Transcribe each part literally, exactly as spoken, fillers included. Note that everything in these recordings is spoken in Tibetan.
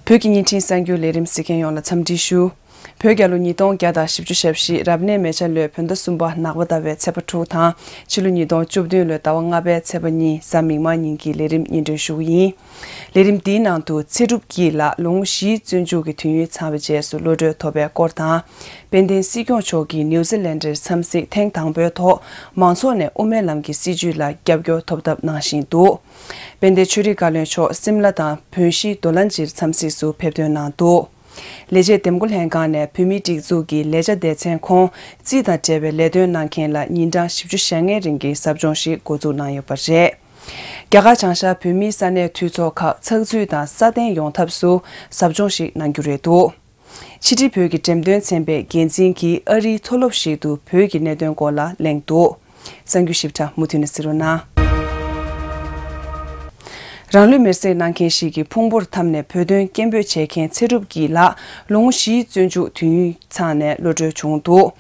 བོད་ཀྱི་བརྙན་འཕྲིན་གསར་འགྱུར་ལས་རིམ་གཟིགས་མཁན་ཡོངས་ལ་འཚམས་འདྲི་ཞུ། བོད་རྒྱལ་ལོ་ཉིས་སྟོང་བརྒྱ་དང་བཞི་བཅུ་ཞེ་བཞི་རབ་གནས་མེ་བྱ་ལོའི་བོད་ཟླ་གསུམ་པ་ནག་པ་ཟླ་བའི་ཚེས་པ་དྲུག་དང་ཕྱི་ལོ་ཉིས་སྟོང་བཅུ་བདུན་ལོའི་ཟླ་བ་ལྔ་པའི་ཚེས་པ་གཉིས་གཟའ་མིག་དམར་ཉིན་གྱི་ལས་རིམ་སྙན་སྒྲོན་ཞུ་གི་ཡིན། ལས་རིམ་འདིའི་ནང་དུ་ཚེ་སྒྲུབ་སྐྱིད་ལགས་ལོ་ངོ་བཞིའི་བཙོན་འཇུག་གི་དུས་ཡུན་ཚང་བའི་རྗེས་སུ་གློད་གྲོལ་ཐོབ་པའི་སྐོར་དང་། དཔལ་ལྡན་སྲིད་སྐྱོང་མཆོག་གིས་ནིའུ་ཛི་ལན་ཌར་འཚམས་གཟིགས་ཐེངས་དང་པོའི་ཐོག་མང་ཚོགས་ནས་དབུ་མའི་ལམ་གྱི་སྲིད་བྱུས་ལ་རྒྱབ་སྐྱོར་ཐོབ་ཐབས་གནང་བཞིན་འདུག་དཔལ་ལྡན་ཆོས་རིག་བཀའ་བློན་མཆོག་སིམ་ལ་དང་བོན་གཞིས་རྡོ་ལན་ཇིར་འཚམས་གཟིགས་སུ་ཕེབས་ཐོན་གནང་འདུག་ལས་བྱེད་འདེམས་བསྐོ་ལྷན་ཁང་ནས་བོད་མིའི་སྒྲིག་འཛུགས་ཀྱི་ལས་བྱ་སྡེ་ཚན་ཁོངས་རྩིས་དང་འབྲེལ་བའི་ལས་དོན་གནང་མཁན་ལ་ཉིན་གྲངས་བཞི་བཅུ་ཞེ་ལྔའི་རིང་གི་ཟབ་སྦྱོང་ཞིག་འགོ་འཛུགས་གནང་ཡོད་པ་རེད། རྒྱ་གར་བྱང་ཤར་བོད་མིའི་ས་གནས་འཐུས་ཚོགས་ཁག་ཚགས་ཚུད་དང་སྲ་བརྟན་ཡོང་ཐབས་སུ་ཟབ་སྦྱོང་ཞིག་གནང་རྒྱུ་རེད་འདུག་ཕྱི་དྲིལ་བོད་ཀྱི་འགྲེམས་སྟོན་ཚན་པའི་འགན་འཛིན་གྱིས་ཨ་རིའི་མཐོ་སློབ་ཞིག་ཏུ་བོད་ཀྱི་གནད་དོན་སྐོར་ལ་གླེང་འདུག་གསར་འགྱུར་ཞིབ་ཕྲ་མུ་མཐུད་ནས་གཟིགས་རོགས་གནང་། རང་ལུས་མེར་སྲེག་གནང་མཁན་ཞིག་གིས་ཕུང་པོར་འཐམས་ནས་བོད་དོན་སྐད་འབོད་བྱེད་མཁན་ཚེ་སྒྲུབ་སྐྱིད་ལགས་ལོ་ངོ་བཞིའི་བཙོན་འཇུག་དུས་ཡུན་ཚང་ནས་གློད་གྲོལ་བྱུང་འདུག་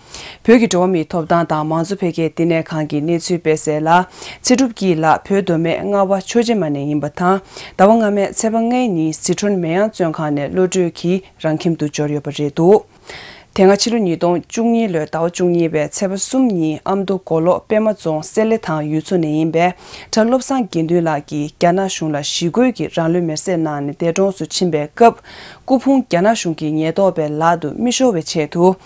བོད་ཀྱི་འགྲོ་བ་མིའི་ཐོབ་ཐང་དང་མང་གཙོ་འཕེལ་རྒྱས་བསྟི་གནས་ཁང་གིས་གནས་ཚུལ་སྤེལ་གསལ་ལ། ཚེ་སྒྲུབ་སྐྱིད་ལགས་བོད་མདོ་སྨད་རྔ་བ་ཆོས་རྗེ་མ་ནས་ཡིན་པ་དང་། ཟླ་བ་སྔ་མའི་ཚེས་པ་ལྔའི་ཉིན་ཟི་ཁྲོན་མེ་ཡང་བཙོན་ཁང་ནས་གློད་གྲོལ་གྱིས་རང་ཁྱིམ་དུ་འབྱོར་ཡོད་པ་རེད་འདུག་དེ་སྔ་ཕྱི་ལོ་ཉིས་སྟོང་བཅུ་གཉིས་ལོའི་ཟླ་བ་བཅུ་གཉིས་པའི་ཚེས་པ་གསུམ་ཉིན་ཨ་མདོ་མགོ་ལོག་པད་མ་རྫོང་སེ་ལེ་ཐང་ཡུལ་ཚོ་ནས་ཡིན་པའི་གྲྭ་བློ་བཟང་དགེ་འདུན་ལགས་ཀྱིས་རྒྱ་ནག་གཞུང་ལ་ཞི་རྒོལ་གྱིས་རང་ལུས་མེར་སྲེག་གནང་ནས་འདས་གྲོངས་སུ་ཕྱིན་པའི་སྐབས། སྐུ་ཕུང་རྒྱ་ནག་གཞུང་གི་ཉེན་རྟོག་པའི་ལག་ཏུ་མི་ཤོར་བའི་ཆེད་དུ།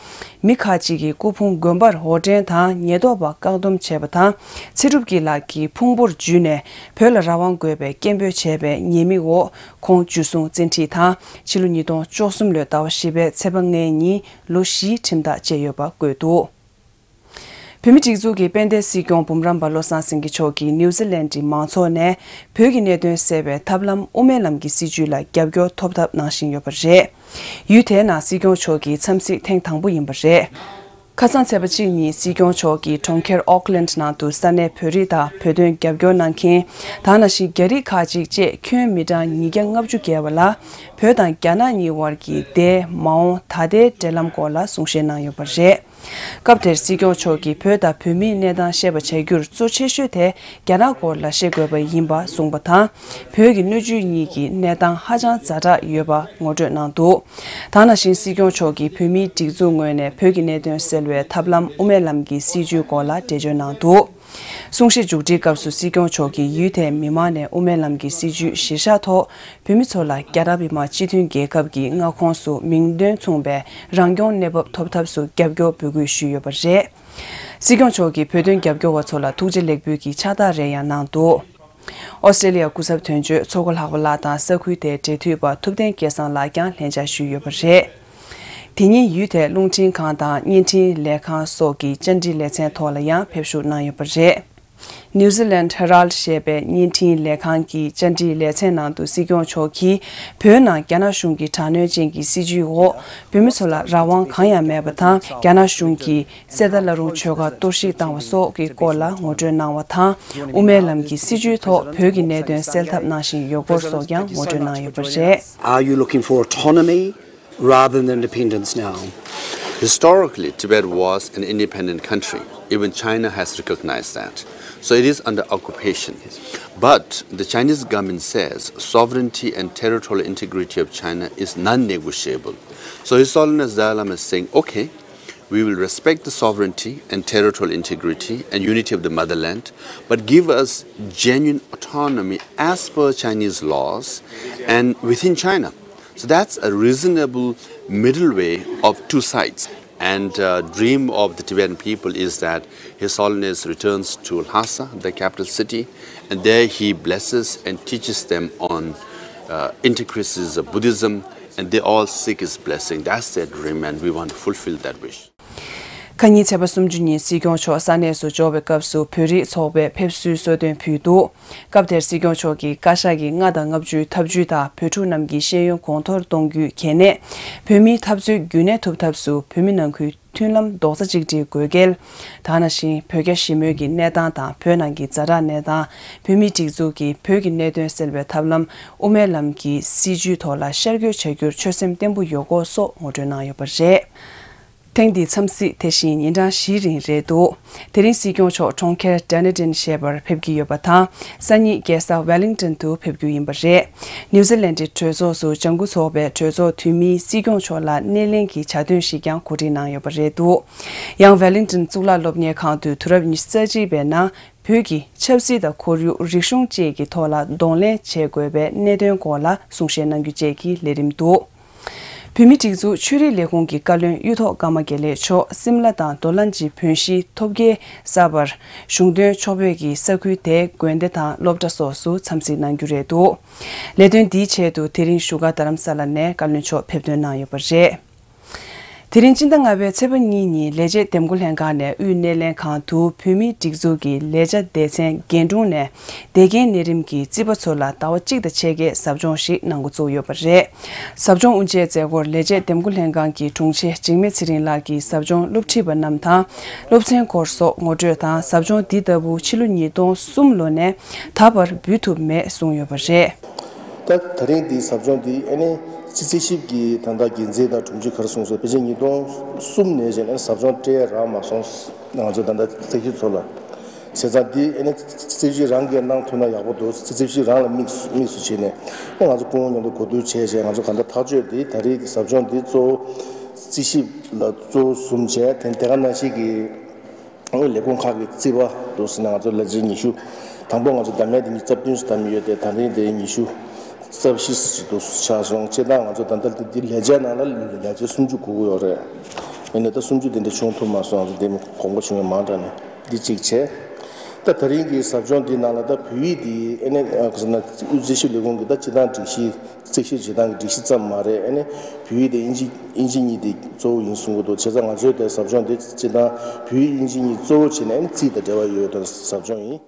མི་ཁག་ཅིག་གིས་སྐུ་ཕུང་དགོན་པར་འོར་འདྲེན་དང་ཉེན་རྟོག་པ་བཀག་སྡོམ་བྱས་པ་དང་། ཚེ་སྒྲུབ་སྐྱིད་ལགས་ཀྱི་ཕུང་པོར་འཇུས་ནས་བོད་ལ་རང་དབང་དགོས་པའི་སྐད་འབོད་བྱས་པའི་ཉེས་དམིགས་འོག་ཁོང་འཇུ་བཟུང་བཙན་ཁྲིད་དང་ཕྱི་ལོ་ཉིས་སྟོང་བཅུ་གསུམ་ལོའི་ཟླ་བ་བཞི་པའི་ཚེས་པ་ལྔའི་ཉིན་ལོ་བཞིའི་ཁྲིམས་ཐག་བཅད་ཡོད་པ་བཀོད་འདུག་བོད་མིའི་སྒྲིག་འཛུགས་ཀྱི་དཔལ་ལྡན་སྲིད་སྐྱོང་འབུམ་རམས་པ་བློ་བཟང་སེང་གེ་མཆོག་གིས་ནིའུ་ཛི་ལན་ཌི་མང་ཚོགས་ནས་བོད་ཀྱི་གནད་དོན་གསལ་བའི་ཐབས་ལམ་དབུ་མའི་ལམ་གྱི་སྲིད་བྱུས་ལ་རྒྱབ་སྐྱོར་ཐོབ་ཐབས་གནང་བཞིན་ཡོད་པ་རེད། ཡུལ་དེའི་ནང་སྲིད་སྐྱོང་མཆོག་གི་འཚམས་གཟིགས་ཐེངས་དང་པོ་ཡིན་པ་རེད། ཁ་སང་ཚེས་པ་གཅིག་ཉིན་སྲིད་སྐྱོང་མཆོག་གིས་གྲོང་ཁྱེར་ཨོག་ལན་ནང་དུ་ས་གནས་བོད་རིགས་དང་བོད་དོན་རྒྱབ་སྐྱོར་གནང་མཁན་དེ་ནང་བཞིན་རྒྱ་རིགས་ཁག་ཅིག་བཅས་ཁྱོན་མི་གྲངས་ཉིས་བརྒྱ་ལྔ་བཅུ་བརྒལ་བ་ལ་བོད་དང་རྒྱ་ནག་གཉིས་དབར་གྱི་འདས་མ་འོངས་ད་ལྟའི་འབྲེལ་ལམ་སྐོར་ལ་གསུང་བཤད་གནང་ཡོད་པ་རེད། སྐབས་དེར་སྲིད་སྐྱོང་མཆོག་གིས་བོད་དང་བོད་མིའི་གནས་སྟངས་ཤེས་པ་བྱ་རྒྱུར་གཙོ་ཆེ་ཤོས་དེ་རྒྱ་ནག་སྐོར་ལ་ཤེས་དགོས་པ་ཡིན་པ་གསུངས་པ་དང་། བོད་ཀྱི་སྣོད་བཅུད་གཉིས་ཀྱི་གནས་སྟངས་ཧ་ཅང་ཛ་དྲག་ཡོད་པ་ངོ་སྤྲོད་གནང་འདུག་དེ་ནང་བཞིན་སྲིད་སྐྱོང་མཆོག་གིས་བོད་མིའི་སྒྲིག་འཛུགས་ངོས་ནས་བོད་ཀྱི་གནད་དོན་སེལ་བའི་ཐབས་ལམ་དབུ་མའི་ལམ་གྱི་སྲིད་བྱུས་སྐོར་ལ་འགྲེལ་བརྗོད་གནང་འདུག་གསུང་བཤད་མཇུག་སྒྲིལ་སྐབས་སུ་སྲིད་སྐྱོང་མཆོག་གིས་ཡུལ་དེའི་མི་མང་ནས་དབུ་མའི་ལམ་གྱི་སྲིད་བྱུས་གཞིར་བཞག་ཐོག་བོད་མི་ཚོ་ལ་རྒྱ་རབ་མི་དམངས་སྤྱི་མཐུན་རྒྱལ་ཁབ་ཀྱི་མངའ་ཁོངས་སུ་མིང་དོན་མཚུངས་པའི་རང་སྐྱོང་གནས་བབ་ཐོབ་ཐབས་སུ་རྒྱབ་སྐྱོར་འབོད་སྐུལ་ཞུས་ཡོད་པ་རེད། སྲིད་སྐྱོང་མཆོག་གིས་བོད་དོན་རྒྱབ་སྐྱོར་བ་ཚོ་ལ་ཐུགས་རྗེ་ལེགས་འབུལ་གྱི་ཕྱག་རྟགས་རེ་ཡང་གནང་འདུག་ཨོ་སི་ཀྲེ་ལི་ཡ་སྐུ་ཚབ་དོན་གཅོད་མཚོ་སྒོ་ལྷག་པ་ལགས་དང་ས་ཁུལ་དེའི་འབྲེལ་མཐུད་པ་ཐུབ་བསྟན་སྐལ་བཟང་ལགས་ཀྱང་ལྷན་བཅར་ཞུས་ཡོད་པ་རེད། དེ་ཉིན་ཡུལ་དེའི་རླུང་འཕྲིན་ཁང་དང་བརྙན་འཕྲིན་ལས་ཁང་སོགས་ཀྱི་བཅར་འདྲི་ལེ་ཚན་ཐོག་ལ་ཡང་ཕེབས་ཞུགས་གནང་ཡོད་པ་རེད། New Zealand Herald ཞེས་པའི་བརྙན་འཕྲིན་ལས་ཁང་གི་བཅར་འདྲི་ལེ་ཚན་ནང་དུ་སྲིད་སྐྱོང་མཆོག་གིས་བོད་ནང་རྒྱ་ནག་གཞུང་གི་དྲག་གནོན་ཅན་གྱི་སྲིད་བྱུས་འོག་བོད་མི་ཚོ་ལ་རང་དབང་གང་ཡང་མེད་པ་དང་། རྒྱ་ནག་གཞུང་གིས་གསེར་རྟ་བླ་རུང་ཆོལ་ཁ་གཏོར་བཤིག་བཏང་བ་སོགས་ཀྱི་སྐོར་ལ་ངོ་སྤྲོད་གནང་བ་དང་། དབུ་མའི་ལམ་གྱི་སྲིད་བྱུས་ཐོག་བོད་ཀྱི་གནད་དོན་སེལ་ཐབས་གནང་བཞིན་ཡོད་སྐོར་སོགས་ཀྱང་ངོ་སྤྲོད་གནང་ཡོད་པ་རེད། Are you looking for autonomy rather than independence now? Historically, Tibet was an independent country. Even China has recognized that. So it is under occupation. But the Chinese government says sovereignty and territorial integrity of China is non-negotiable. So His Holiness Dalai Lama is saying, okay, we will respect the sovereignty and territorial integrity and unity of the motherland, but give us genuine autonomy as per Chinese laws and within China. So that's a reasonable middle way of two sides. And uh, dream of the Tibetan people is that His Holiness returns to Lhasa, the capital city, and there he blesses and teaches them on uh, intricacies of Buddhism, and they all seek his blessing. That's their dream, and we want to fulfill that wish. ཁ་ཉིན་ཚེས་པ་སུམ་ཅུ་ཉིན་སྲིད་སྐྱོང་མཆོག་ས་གནས་སུ་འབྱོར་བའི་སྐབས་སུ་བོད་རིགས་ཚོགས་པས་ཕེབས་བསུའི་གསོལ་སྟོན་ཕུལ་འདུག་སྐབས་དེར་སྲིད་སྐྱོང་མཆོག་གིས་བཀའ་ཤག་གི་ལྔ་དང་ལྔ་བཅུའི་ཐབས་ཇུས་དང་བོད་ཕྲུག་རྣམས་ཀྱི་ཤེས་ཡོན་གོང་མཐོར་གཏོང་རྒྱུའི་གལ་གནད། བོད་མིའི་འཐབ་རྩོད་རྒྱུན་གནས་ཐུབ་ཐབས་སུ་བོད་མི་ནང་ཁུལ་མཐུན་ལམ་རྡོག་རྩ་གཅིག་སྒྲིལ་དགོས་གལ། དེ་ནང་བཞིན་བོད་རྒྱ་ཞི་མོལ་གྱི་གནས་སྟངས་དང་བོད་ནང་གི་ཛ་དྲག་གནས་སྟངས། བོད་མིའི་སྒྲིག་འཛུགས་ཀྱིས་བོད་ཀྱི་གནད་དོན་སེལ་བའི་ཐབས་ལམ་དབུ་མའི་ལམ་གྱི་སྲིད་བྱུས་ཐོག་ལ་ཤར་བསྐྱོད་བྱ་རྒྱུར་ཆོད་སེམས་བརྟན་པོ་ཡོད་སྐོར་སོགས་ངོ་སྤྲོད་གནང་ཡོད་པ་རེད། ཐེངས་འདིའི་འཚམས་གཟིགས་དེ་བཞིན་ཉིན་གྲངས་བཞིའི་རིང་རེད་འདུག་དེ་རིང་སྲིད་སྐྱོང་མཆོག་གྲོང་ཁྱེར་ཌན་ནི་ཊོན་ཞེས་པར་ཕེབས་ཀྱི་ཡོད་པ་དང་། སང་ཉིན་རྒྱལ་ས་ཝེ་ལིང་ཊོན་དུ་ཕེབས་རྒྱུ་ཡིན་པ་རེད། ནིའུ་ཛི་ལན་ཌི་གྲོས་ཚོགས་སུ་ལྗང་ཁུ་ཚོགས་པའི་གྲོས་ཚོགས་འཐུས་མིས་སྲིད་སྐྱོང་མཆོག་ལ་སྣེ་ལེན་གྱི་ཇ་འདོན་ཞིག་ཀྱང་གོ་སྒྲིག་གནང་ཡོད་པ་རེད་འདུག་ཡང་ཝེ་ལིང་ཊོན་གཙུག་ལག་སློབ་གཉེར་ཁང་དུ་དུས་རབས་ཉི་ཤུ་རྩ་གཅིག་པའི་ནང་བོད་ཀྱི་ཆབ་སྲིད་དང་ཁོར་ཡུག་རིག་གཞུང་བཅས་ཀྱི་ཐོག་ལ་གདོང་ལེན་བྱེད་དགོས་པའི་གནད་དོན་སྐོར་ལ་གསུང་བཤད་གནང་རྒྱུ་བཅས་ཀྱི་ལས་རིམ་འདུག་བོད་མིའི་སྒྲིག་འཛུགས་ཆོས་རིག་ལས་ཁུངས་ཀྱི་བཀའ་བློན་གཡུ་ཐོག་ཀརྨ་དགེ་ལེགས་མཆོག་སིམ་ལ་དང་རྡོ་ལ་ཇི་བོན་གཞིས་ཐོབ་རྒྱལ་གསར་པར་གཞུང་དོན་ཕྱོགས་བོད་ཀྱི་ས་ཁུལ་དེའི་དགོན་སྡེ་དང་སློབ་གྲྭ་སོགས་སུ་འཚམས་གཟིགས་གནང་རྒྱུ་རེད་འདུག་ལས་དོན་འདིའི་ཆེད་དུ་དེ་རིང་བཞུགས་སྒར་རྡ་རམ་ས་ལ་ནས་བཀའ་བློན་མཆོག་ཕེབས་ཐོན་གནང་ཡོད་པ་རེད། དེ་རིང་སྤྱི་ཟླ་ལྔ་པའི་ཚེས་པ་གཉིས་ཉིན་ལས་བྱེད་འདེམས་བསྐོ་ལྷན་ཁང་ནས་དབུས་སྣེ་ལེན་ཁང་དུ་བོད་མིའི་སྒྲིག་འཛུགས་ཀྱི་ལས་བྱ་སྡེ་ཚན་འགན་དྲུང་ནས་འདེད་འགན་གནས་རིམ་གྱི་རྩིས་པ་ཚོ་ལ་ཟླ་བ་གཅིག་དང་ཕྱེད་ཀའི་ཟབ་སྦྱོང་ཞིག་གནང་འགོ་བཙུགས་ཡོད་པ་རེད། ཟབ་སྦྱོང་དབུ་འབྱེད་མཛད་སྒོར་ལས་བྱེད་འདེམས་བསྐོ་ལྷན་ཁང་གི་དྲུང་ཆེ་འཇིགས་མེད་ཚེ་རིང་ལགས་ཀྱིས་ཟབ་སྦྱོང་སློབ་ཁྲིད་པ་རྣམས་དང་སློབ་ཚན་སྐོར་སོགས་ངོ་སྤྲོད་དང་། ཟབ་སྦྱོང་འདི་ལྟ་བུ་ཕྱི་ལོ་ཉིས་སྟོང་གསུམ་ལོ་ནས་ད་བར་འབུལ་ཐུབ་མེད་གསུངས་ཡོད་པ་རེད། ད་ད་རིང་འདི་ཟབ་སྦྱོང་འདི་ཨ་ནི་རྩིས་ཞིབ་ཀྱི་ད་ལྟ་འགན་འཛིན་དང་དྲུང་ཆེ་ག་རེ་གསུངས་སོང་། ཕལ་ཆེར་ཉིས་སྟོང་གསུམ་ནས་བྱས་ནས་ཟབ་སྦྱོང་སྤྲད་རག་མ་སོང་། ང་ཚོ་ད་ལྟ་རྩིས་ཞིབ་ཚོ་ལ་བྱས་ཙང་འདི་ཨ་ནི་རྩིས་ཞིབ་རང་གིས་གནང་ཐུབ་ན་ཡག་པོ་འདུག་རྩིས་ཞིབ་རང་ལ་དམིགས་དམིགས་སུ་བྱས་ནས་ཨ་ང་ཚོ་སྐུ་ངོ་མཉམ་དུ་གོ་བསྡུར་བྱས་བྱས་ང་ཚོ་ག་འདྲ་ཐག་གཅོད་འདི་ད་རིང་གི་ཟབ་སྦྱོང་འདི་གཙོ་བོ་རྩིས་ཞིབ་ལ་གཙོ་བོ་བཟུང་བྱས་དེ་དེ་ག་ནང་བཞིན་གྱི། ལས་ཁུངས་ཁག་གི་རྩིས་པ་འདུག་ཟེར་ན་ང་ཚོ་ལས་བྱེད་ཉི་ཤུ། དང་པོ་ང་ཚོ་བདམས་ཡས་དེ་ཉི་ཤུ་རྩ་བདུན་ཙམ་བདམས་ཡོད་དེ་ད་རིང་དེ་ཉི་ཤུ་རྩ་བཞི་ཙམ་འདུག་ཆགས་སོང་། སྤྱིར་བཏང་ང་ཚོ་ད་ལྟ་འདི་ལས་བྱེད་ནང་ལ་ལས་བྱེད་སུམ་ཅུ་དགུ་དགུ་ཡོད་རེད། ཡིན་ནའི་ད་སུམ་ཅུ་དེ་འདྲ་བྱུང་ཐུབ་མ་སོང་། ང་ཚོ་དེ་དགོངས་པ་བྱུང་ཡོད་མང་དྲགས་ནས་འདི་གཅིག་བྱས། ད་ད་རིང་གི་ཟབ་སྦྱོང་འདི་ནང་ལ་ད་བོད་ཡིག་འདི་ཨ་ནི་ག་ཟེར་ན་དབུས་རྩིས་ཞིབ་ལས་ཁུངས་ཀྱི་ད་སྤྱིར་བཏང་སྒྲིག་གཞི། རྩིས་ཞིབ་བྱེད་སྟངས་ཀྱི་སྒྲིག་གཞི་ཙམ་མ་རེད། ཨ་ནི་བོད་ཡིག་དང་དབྱིན་ཇི་དབྱིན་ཇི་གཉིས་དེ་གཙོ་བོ་ཡིན་གསུང་གི་འདུག་བྱས་ཙང་ང་ཚོའི་དེ་ཟབ་སྦྱོང་དེ་སྤྱིར་བཏང་བོད་ཡིག་དབྱིན་ཇི་གཉིས་གཙོ་བོ་བྱས་ནས་ཨ་ནི་རྩིས་དང་འབྲེལ་བ་ཡོད་པའི་ཟབ་སྦྱོང་ཡིན།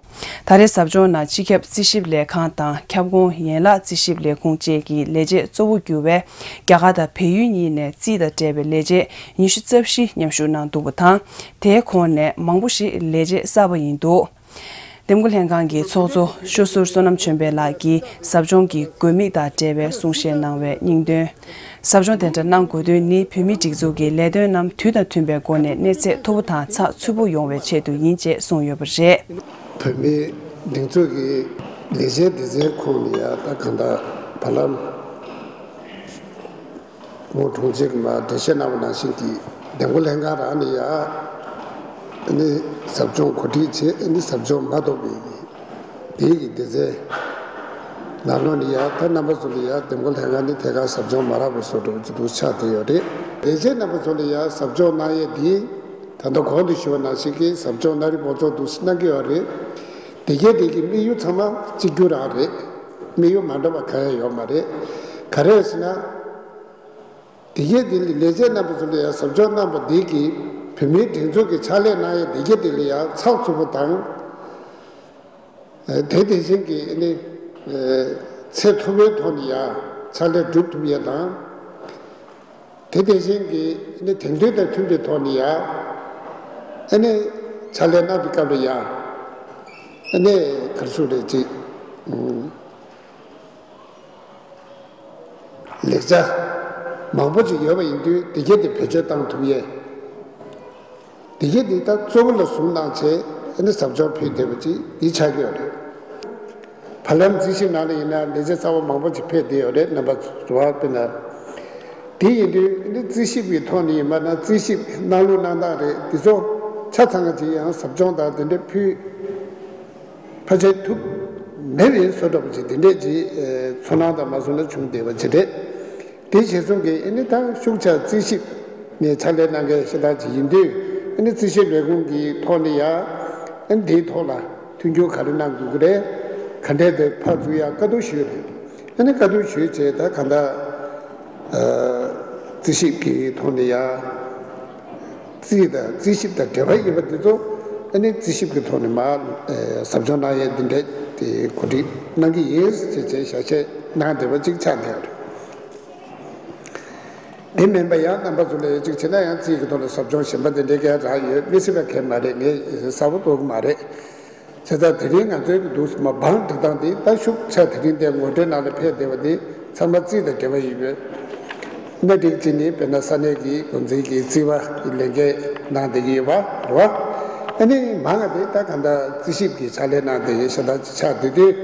ད་རེས་ཟབ་སྦྱོང་ནང་སྤྱི་ཁྱབ་རྩིས་ཞིབ་ལས་ཁང་དང་ཁྱབ་ཁོངས་ཡན་ལག་རྩིས་ཞིབ་ལས་ཁུངས་བཅས་ཀྱི་ལས་བྱེད་གཙོ་བོ་གྱུར་བའི་རྒྱ་གར་དང་བལ་ཡུལ་གཉིས་ནས་རྩིས་དང་འབྲེལ་བའི་ལས་བྱེད་ཉི་ཤུ་རྩ་བཞི་མཉམ་ཞུགས་གནང་འདུག་པ་དང་། དེའི་ཁོངས་ནས་མང་པོ་ཞིག་ལས་བྱེད་གསར་པ་ཡིན་འདུག་འདེམས་བསྐོ་ལྷན་ཁང་གི་ཚོགས་གཙོ་ཤོ་ཟུར་བསོད་ནམས་ཆོས་འཕེལ་ལགས་ཀྱིས་ཟབ་སྦྱོང་གི་དགོས་དམིགས་དང་འབྲེལ་བའི་གསུང་བཤད་གནང་བའི་སྙིང་དོན། ཟབ་སྦྱོང་དེ་འདྲ་གནང་དགོས་དོན་ནི་བོད་མིའི་སྒྲིག་འཛུགས་ཀྱི་ལས་དོན་རྣམས་དུས་དང་མཐུན་པའི་སྒོ་ནས་གནས་ཚད་མཐོ་པོ་དང་ཚགས་ཚུད་པོ་ཡོང་བའི་ཆེད་དུ་ཡིན་ཅེས་གསུངས་ཡོད་པ་རེད། བོད་མིའི་སྒྲིག་འཛུགས་ཀྱི་ལས་བྱེད་སྡེ་ཚན་ཁོངས་ནས་ཡང་ད་གང་ལྟར་བར་ལམ། ཁོང་དྲུང་ཆེ་གིས་མར་འགྲེལ་བཤད་གནང་བ་ནང་བཞིན་གྱི་འདེམས་བསྐོ་ལྷན་ཁང་རང་ནས་ཡང་ནི་ཟབ་སྦྱོང་གོ་སྒྲིག་བྱས། ནི་ཟབ་སྦྱོང་མ་གཏོགས་པའི་དེའི་གི་སྡེ་ཚན་ནང་ལོགས་ནས་ཡང་ད་རྣམ་པ་ཚོ་ལ་ཡང་འདེམས་བསྐོ་ལྷན་ཁང་ནི་ཐད་ཀར་ཟབ་སྦྱོང་མ་རག་པའི་བཟོ་འདྲ་ཅིག་འདུག་ཆགས་བསྡད་ཡོད་རེད། ལས་བྱེད་རྣམ་པ་ཚོ་ལ་ཡང་ཟབ་སྦྱོང་གནང་ཡས་འདི་ད་ལྟ་གོང་དུ་ཞུས་པ་ནང་བཞིན་གྱི་ཟབ་སྦྱོང་གནང་རིམ་པ་ཚོ་འདུག་གནང་གི་ཡོད་རེད། དེ་གའི་དེ་གི་དམིགས་ཡུལ་ཚང་མ་གཅིག་གྱུར་རང་རེད། དམིགས་ཡུལ་མ་འདྲ་བ་གང་ཡང་ཡོད་མ་རེད། ག་རེ་ཟེར་ན། དེ་གའི་དེ་ལས་བྱེད་རྣམ་པ་ཚོ་ལ་ཡང་ཟབ་སྦྱོང་གནང་བ་འདི་གིས་བོད་མིའི་སྒྲིག་འཛུགས་ཀྱི་ཕྱག་ལས་གནང་ཡ་དེ་གའི་དེ་ལ་ཡང་ཚགས་ཚུད་པོ་དང་། དེ་དེ་བཞིན་གྱི་ནི་ཚད་མཐོ་པོའི་ཐོག་ནས་ཡང་ཕྱག་ལས་སྒྲུབ་ཐུབ་ཡ་དང་། དེ་དེ་བཞིན་གྱི་ནི་དེང་དུས་དང་མཐུན་པའི་ཐོག་ནས་ཡང་ནི་ཕྱག་ལས་གནང་བའི་སྐབས་ལ་ཡང་ནི་ག་རེ་ཟེར་དགོས་རེད་ཅིག་ལེགས་ཆ་མང་པོ་ཅིག་ཡོད་པ་ཡིན་དུས་དེ་གས་དེ་བེད་སྤྱོད་བཏང་ཐུབ་ཡས། དེ་གས་དེ་ད་གཙོ་བོ་ལ་བཟུང་གནང་བྱས་ཨ་ནི་ཟབ་སྦྱོང་ཕུལ་བསྡད་པ་ཅིག་འདི་ཆགས་ཀྱི་ཡོད་རེད། བར་ལམ་རྩིས་ཞིབ་ནང་ལ་ཡིན་ན་ལས་བྱེད་གསར་པ་མང་པོ་ཅིག་ཕེབས་བསྡད་ཡོད་རེད། རྣམ་པ་ཚོ་དཔེར་ན། དེ་ཡིན་དུས་ཨ་ནི་རྩིས་ཞིབ་ཀྱི་ཐོག་ནས་ཡིན་པ་ན་རྩིས་ཞིབ་གནང་ལུགས་གནང་སྟངས་རེད། འདི་ཚོ་ཆ་ཚང་ཅིག་ཡང་ཟབ་སྦྱོང་དང་དེ་འདྲ་ཕུལ། ཕལ་ཆེར་ཐུབ་མེད་པའི་བཟོ་འདྲ་པོ་ཅིག་དེ་འདྲས་ཅིག་ཚོར་སྣང་དང་མ་བཟོ་ན་བྱུང་བསྡད་པ་ཅིག་རེད། དེ་བྱས་སོང་གི་ཨ་ནི་ད་ཤུགས་ཆེ་རྩིས་ཞིབ་ནས་ཕྱག་ལས་གནང་མཁན་ཤ་སྟག་ཅིག་ཡིན་དུས་ཨ་ནི་རྩིས་ཞིབ་ལས་ཁུངས་ཀྱི་ཐོག་ནས་ཡང་ཨ་ནི་དེའི་ཐོག་ལ་མཐུན་འགྱུར་ག་རེ་གནང་དགོས་ཀྱི་རེད། ག་འདྲས་དེ་ཕར་ཚུར་ཡང་བཀའ་བསྡུར་ཞུས་རེད། ཨ་ནི་བཀའ་བསྡུར་ཞུས་བྱས་ད་ག་འདྲ། རྩིས་ཞིབ་ཀྱི་ཐོག་ནས་ཡང་རྩིས་དང་རྩིས་ཞིབ་དང་འབྲེལ་བ་ཡོད་པ་འདི་ཚོ་ཨ་ནི་རྩིས་ཞིབ་ཀྱི་ཐོག་ནས་མར་ཟབ་སྦྱོང་གནང་ཡས་འདི་འདྲས་དེ་གོ་སྒྲིག་གནང་གི་ཡིན་ཞེས་བྱས་ཞལ་བཞེས་གནང་བསྡད་པ་ཅིག་ཆགས་བསྡད་ཡོད་རེད། དེ་མིན་པ་ཡང་རྣམ་པ་ཚོ་ལ་ཡང་ཅིག་བྱས་ན་ཡང་རྩིས་ཀྱི་ཐོག་ལ་ཟབ་སྦྱོང་གཞན་པ་འདི་འདྲས་གང་རག་ཡོད་མི་སྲིད་པ་གང་མ་རེད། ངས་གསལ་པོ་རྟོགས་ཀྱི་མ་རེད། བྱས་ཙང་དེ་རིང་ང་ཚོའི་གི་འདུག་སེ་མ་བང་སྒྲིག་སྟངས་དེ་ད་ཤུགས་ཆེ་དེ་རིང་དེ་ངོ་སྤྲོད་ནང་ལ་ཕེབས་བསྡད་པ་དེ་ཚང་མ་རྩིས་དང་འབྲེལ་བ་ཡོད་པའི་ སྣེ་ཁྲིད་ཅིག་ནི་དཔེར་ན་ས་གནས་ཀྱི་འགོ་འཛིན་གྱི་རྩིས་པ་ལས་འགན་གནང་བསྡད་ཀྱི་ཡོད་པ་རེད་བ། ཨ་ནི་མང་ང་དེ་ད་གང་ལྟར་རྩིས་ཞིབ་ཀྱི་ཕྱག་ལས་གནང་བསྡད་ཡོད་ཤ་སྟག་ཅིག་ཆགས་བསྡད་དུས།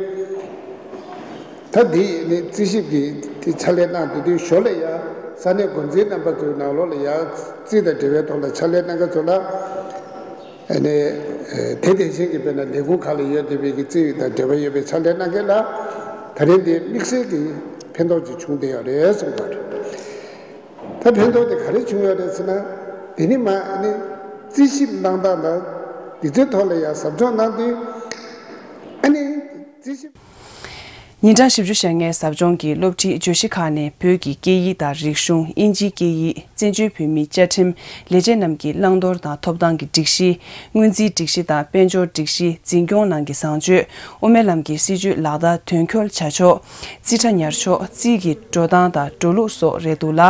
ད་འདི་ནི་རྩིས་ཞིབ་ཀྱི་དེ་ཕྱག་ལས་གནང་བསྡད་དུས་ཞོར་ལ་ཡང་ས་གནས་འགོ་འཛིན་རྣམ་པ་ཚོའི་ནང་ལོགས་ལ་ཡང་རྩིས་དང་འབྲེལ་བའི་ཐོག་ལ་ཕྱག་ལས་གནང་མཁན་ཚོ་ལ། ཨ་ནི། དེ་དེ་བཞིན་གྱི་དཔེར་ན་ལས་ཁུངས་ཁག་ལ་ཡོད་བསྡད་པའི་གི་རྩིས་དང་འབྲེལ་བ་ཡོད་པའི་ཕྱག་ལས་གནང་མཁན་ལ་ད་རིང་འདི་དམིགས་བསལ་གྱི་ཕན་ཐོགས་ཅིག་བྱུང་བསྡད་ཡོད་རེད་གསུངས་པ་རེད། ད་ཕན་ཐོགས་དེ་ག་རེ་བྱུང་ཡོད་རེད་ཟེར་ན། དེ་ནི་མ་ཨ་ནི་རྩིས་ཞིབ་གནང་སྟངས་དང་འདི་ཚོའི་ཐོག་ལ་ཡང་ཟབ་སྦྱོང་གནང་དུས་ཨ་ནི་རྩིས་ཞིབ། ཉིན་གྲངས་བཞི་བཅུ་ཞེ་ལྔའི་ཟབ་སྦྱོང་གིས་སློབ་ཁྲིད་བརྗོད་གཞི་ཁག་ནས་བོད་ཀྱི་སྐད་ཡིག་དང་རིག་གཞུང་། དབྱིན་ཇིའི་སྐད་ཡིག་བཙན་བྱོལ་བོད་མིའི་བཅའ་ཁྲིམས། ལས་བྱེད་རྣམས་ཀྱི་བླང་དོར་དང་ཐོབ་ཐང་གི་སྒྲིག་གཞི། སྔོན་རྩིས་སྒྲིག་གཞི་དང་དཔལ་འབྱོར་སྒྲིག་གཞི། འཛིན་སྐྱོང་ནང་གི་བཟང་སྤྱོད། དབུ་མའི་ལམ་གྱི་སྲིད་བྱུས་ལག་བསྟར་དོན་འཁྱོལ་བྱ་ཕྱོགས། རྩིས་ཁྲ་ཉར་ཕྱོགས། རྩིས་ཀྱི་འགྲོ་སྟངས་དང་འགྲོ་ལུགས་སོགས་རེད་འདུག་ལ།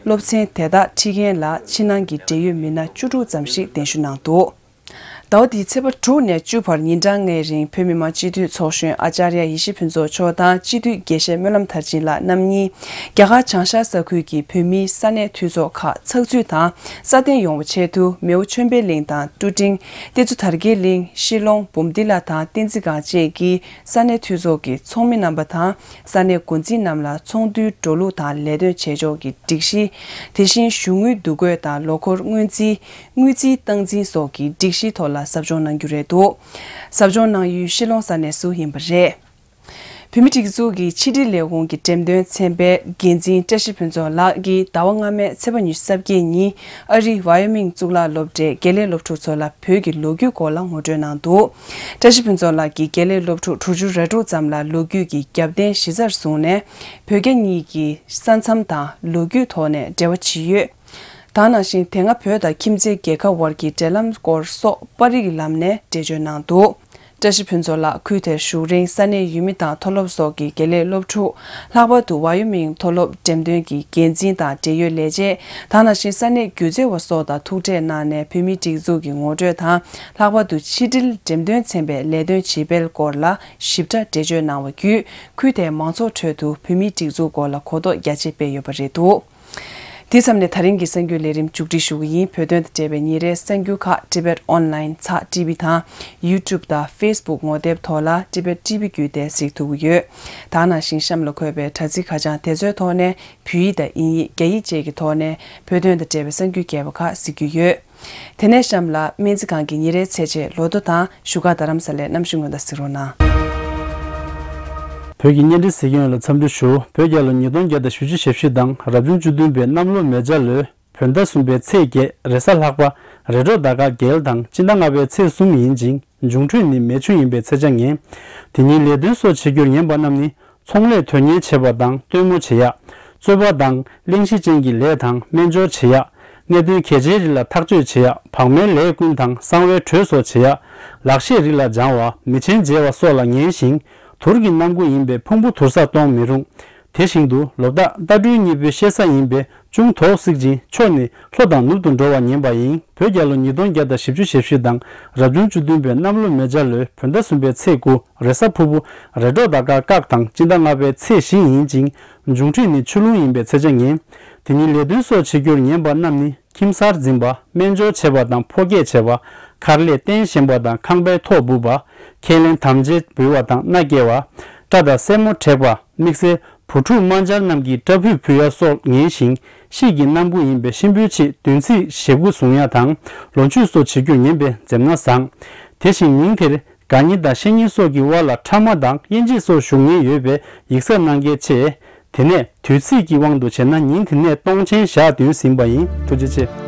སློབ་ཚན་དེ་དག་ཁྲིད་མཁན་ལ་ཕྱི་ནང་གི་འབྲེལ་ཡོད་མི་སྣ་བཅུ་དྲུག་ཙམ་ཞིག་གདན་ཞུ་གནང་འདུག་ཟླ་བ་འདིའི་ཚེས་པ་དྲུག་ནས་བཅུ་བར་ཉིན་གྲངས་ལྔའི་རིང་བོད་མི་མང་སྤྱི་འཐུས་ཚོགས་གཞོན་ཨ་ཙརྱ་ཡེ་ཤེས་ཕུན་ཚོགས་མཆོག་དང་སྤྱི་འཐུས་དགེ་བཤེས་སྨོན་ལམ་མཐར་ཕྱིན་ལགས་རྣམ་གཉིས་རྒྱ་གར་བྱང་ཤར་ས་ཁུལ་གྱི་བོད་མིའི་ས་གནས་འཐུས་ཚོགས་ཁག་ཚགས་ཚུད་དང་སྲ་བརྟན་ཡོང་བའི་ཆེད་དུ་མེའོ་ཆོས་འཕེལ་གླིང་དང་ཀྲུ་ཀྲིང་། བསྟན་འཛིན་དར་རྒྱས་གླིང་། ཤི་ལོང་། བུམ་ཏི་ལ་དང་བསྟན་འཛིན་སྒང་བཅས་ཀྱི་ས་གནས་འཐུས་ཚོགས་ཀྱི་ཚོགས་མི་རྣམ་པ་དང་ས་གནས་འགོ་འཛིན་རྣམས་ལ་ཚོགས་འདུའི་འགྲོ་ལུགས་དང་ལས་དོན་བྱེད་ཕྱོགས་ཀྱི་སྒྲིག་གཞི། དེ་བཞིན་གཞུང་དངུལ་འདུ་འགོད་དང་ལོ་འཁོར་སྔོན་རྩིས། དངུལ་རྩིས་སྟངས་འཛིན་སོགས་ཀྱི་སྒྲིག་གཞིའི་ཐོག་ལ་ཟབ་སྦྱོང་གནང་རྒྱུ་རེད་འདུག་ཟབ་སྦྱོང་གནང་ཡུལ་ཤི་ལོང་ས་གནས་སུ་ཡིན་པ་རེད། བོད་མིའི་སྒྲིག་འཛུགས་ཀྱི་ཕྱི་དྲིལ་ལས་ཁུངས་ཀྱི་འགྲེམས་སྟོན་ཚན་པའི་འགན་འཛིན་བཀྲ་ཤིས་ཕུན་ཚོགས་ལགས་ཀྱིས་ཟླ་བ་སྔ་མའི་ཚེས་པ་ཉི་ཤུ་རྩ་བརྒྱད་ཉིན་ཨ་རིའི་ཝ་ཡོ་མིང་གཙུག་ལག་སློབ་གྲྭའི་དགེ་ལས་སློབ་ཕྲུག་ཚོ་ལ་བོད་ཀྱི་ལོ་རྒྱུས་སྐོར་ལ་ངོ་སྤྲོད་གནང་འདུག་བཀྲ་ཤིས་ཕུན་ཚོགས་ལགས་ཀྱིས་དགེ་ལས་སློབ་ཕྲུག་དྲུག་ཅུ་རེ་དྲུག་ཙམ་ལ་ལོ་རྒྱུས་ཀྱི་རྒྱབ་རྟེན་གཞི་རྩར་བཟུང་ནས་བོད་རྒྱ་གཉིས་ཀྱི་ས་མཚམས་དང་ལོ་རྒྱུས་ཐོག་ནས་འབྲེལ་བ་བྱེད་ཡོད། ད་ག་ནང་བཞིན་དེ་སྔ་བོད་དང་ཁྱིམ་མཚེས་རྒྱལ་ཁབ་བར་གྱི་འབྲེལ་ལམ་སྐོར་སོགས་པར་རིས་ཀྱི་ལམ་ནས་འགྲེལ་བརྗོད་གནང་འདུག་བཀྲ་ཤིས་ཕུན་ཚོགས་ལགས་ཁུལ་དེར་བཞུགས་རིང་ས་གནས་ཡུལ་མི་དང་མཐོ་སློབ་སོགས་ཀྱི་དགེ་ལས་སློབ་ཕྲུག་ལྷག་པར་དུ་ཝ་ཡོ་མིང་མཐོ་སློབ་འགྲེམས་སྟོན་གྱི་འགན་འཛིན་དང་འབྲེལ་ཡོད་ལས་བྱེད། ད་ག་ནང་བཞིན་ས་གནས་སྒྱུ་རྩལ་བ་སོགས་དང་ཐུག་འཕྲད་གནང་ནས་བོད་མིའི་སྒྲིག་འཛུགས་ཀྱི་ངོ་སྤྲོད་དང་ལྷག་པར་དུ་ཕྱི་དྲིལ་འགྲེམས་སྟོན་ཚན་པའི་ལས་དོན་བྱེད་སྤེལ་སྐོར་ལ་ཞིབ་ཕྲ་འགྲེལ་བརྗོད་གནང་བ་བརྒྱུད་ཁུལ་དེའི་མང་ཚོགས་ཁྲོད་དུ་བོད་མིའི་སྒྲིག་འཛུགས་སྐོར་ལ་གོ་རྟོགས་རྒྱ་ཆེ་སྤེལ་ཡོད་པ་རེད་འདུག་དེ་མཚམས་ནས་ད་རིང་གི་གསར་འགྱུར་ལས་རིམ་མཇུག་སྒྲིལ་ཞུ་གི་ཡིན། བོད་དོན་དང་འབྲེལ་བའི་ཉིན་རེའི་གསར་འགྱུར་ཁག་Tibet Online ཚགས་ཊི་བི་དང་YouTube དང་Facebook ངོ་དེབ་ཐོག་ལ་Tibet T V བརྒྱུད་དེ་གཟིགས་ཐུབ་ཀྱི་ཡོད། ད་ག་ནང་བཞིན་གཤམ་ལ་འཁོད་པའི་དྲ་ཚིགས་ཁ་བྱང་དེ་ཚོའི་ཐོག་ནས་བོད་ཡིག་དང་དབྱིན་ཡིག་རྒྱ་ཡིག་བཅས་ཀྱི་ཐོག་ནས་བོད་དོན་དང་འབྲེལ་བའི་གསར་འགྱུར་རྒྱས་པ་ཁག་གཟིགས་རྒྱུ་ཡོད། དེ་ནས་གཤམ་ལ་སྨན་རྩིས་ཁང་གི་ཉིན་རེའི་ཚེས་ཆེན་ལོ་ཐོ་དང་བཞུགས་སྒར་རྡ་རམ་ས་ལའི་གནམ་གཤིས་སྔོན་བརྡ་གཟིགས་རོགས་གནང་། བོད་ཀྱི་བརྙན་འཕྲིན་གཟིགས་མཁན་ལ་འཚམས་འདྲི་ཞུ། བོད་རྒྱལ་ལོ་ཉིས་སྟོང་བརྒྱ་དང་བཞི་བཅུ་ཞེ་བཞི་དང་རབ་བྱུང་བཅུ་བདུན་པའི་གནམ་ལོ་མེ་བྱ་ལོའི་བོད་ཟླ་གསུམ་པའི་ཚེས་བརྒྱད་རེས་གཟའ་ལྷག་པ། རེས་གྲོགས་ཟླ་སྐར་རྒྱལ་དང་སྤྱི་ཟླ་ལྔ་པའི་ཚེས་གསུམ་ཡིན་ཅིང་འབྱུང་འཕྲོད་ནི་མེ་ཆུ་ཡིན་པའི་ཚེས་ཆ་ངེས། དེ་ཉིན་ལས་དོན་སོགས་བྱེད་རྒྱུར་ངེས་པ་རྣམས་ནི། ཚོང་ལས་དོན་གཉེར་བྱེད་པ་དང་སྟོན་མོ་བྱེད་ཡག་རྩོད་པ་དང་གླེང་གཞི་ཅན་གྱི་ལས་དང་སྨན་སྦྱོར་བྱེད་ཡག་གནད་དོན་གལ་ཆེའི་རིགས་ལ་ཐག་གཅོད་བྱེད་ཡག་བག་མའི་ལས་ཀུན་དང་གསང་བའི་གྲོས་སོགས་བྱེད་ཡག་ལག་ཤེས་རིགས་ལ་སྦྱང་བ། མི་ཆེན་མཇལ་བ་སོགས་ལ་ངེས་ཤིང་། དུར་གྱི་གནམ་སྒོ་ཡིན་པས་ཕུང་པོ་དུར་ས་གཏོང་མི་རུང་། དེ་བཞིན་དུ་ལོ་རྟགས་རྟ་སྦྲུལ་གཉིས་པོའི་ཤེས་ས་ཡིན་པས་ཅུང་དོགས་སྲིད་ཅིང་ཕྱོགས་ནི་ལྷོ་དང་ནུབ་ཏུ་འགྲོ་བ་ངེས་པ་ཡིན། བོད་རྒྱལ་ལོ་ཉིས་སྟོང་བརྒྱ་དང་བཞི་བཅུ་ཞེ་བཞི་དང་རབ་བྱུང་བཅུ་བདུན་པའི་གནམ་ལོ་མེ་བྱ་ལོའི་བོད་ཟླ་གསུམ་པའི་ཚེས་དགུ་རེས་གཟའ་ཕུར་བུ་རེས་གྲོགས་ཟླ་སྐར་སྐག་དང་སྤྱི་ཟླ་ལྔ་པའི་ཚེས་བཞི་ཡིན་ཅིང་། འབྱུང་འཕྲོད་ནི་ཆུ་རླུང་ཡིན་པའི་ཚེས་ཆ་ངེས། དེ་ཉིན་ལས་དོན་སོགས་བྱེད་རྒྱུར་ངེས་པ་རྣམས་ནི་ཁྱིམ་གསར་འཛིན་པ། སྨན་སྦྱོར་བྱེད་པ་དང་ཕོ་སྐྱེས་བྱེད་པ། མཁར་ལས་རྟེན་བཞེངས་པ་དང་ཁང་པའི་ཐོག་སྦུབ་པ། ཁས་ལེན་དམ་བཅའ་འབུལ་བ་དང་མནའ་སྐྱེལ་བ། སྐྲ་དང་སེན་མོ་བྲེག་པ། དམིགས་བསལ་བུ་ཕྲུག་དམར་འབྱར་རྣམས་ཀྱི་སྐྲ་ཕུད་ཕུད་ཡ་སོགས་ངེས་ཤིང་། དཔྱིད་ཀྱི་གནམ་སྒོ་ཡིན་པས་གཤིན་པོའི་ཆེད་བདུན་ཚིགས་ཞེ་དགུ་བཟུང་ཡ་དང་ལོ་མཆོད་སོགས་བྱེད་རྒྱུར་ངེས་པས་འཛེམ་ན་བཟང་། དེ་བཞིན་ཉིན་དེར་དགའ་ཉིན་དང་བཤེས་གཉེན་སོགས་ཀྱི་དབར་ལ་ཕྲ་མ་དང་དབྱེ་འབྱེད་སོགས་ཞུགས་ཉེན་ཡོད་པས་ཡིག་ཚང་གནང་གལ་ཆེ། དེ་ནས་དུས་ཚིགས་ཀྱི་དབང་དུ་བྱས་ན་ཉིན་དེ་ནས་སྟོང་ཆེན་ཞག་བདུན་ཟིན་པ་ཡིན། ཐུགས་རྗེ་ཆེ།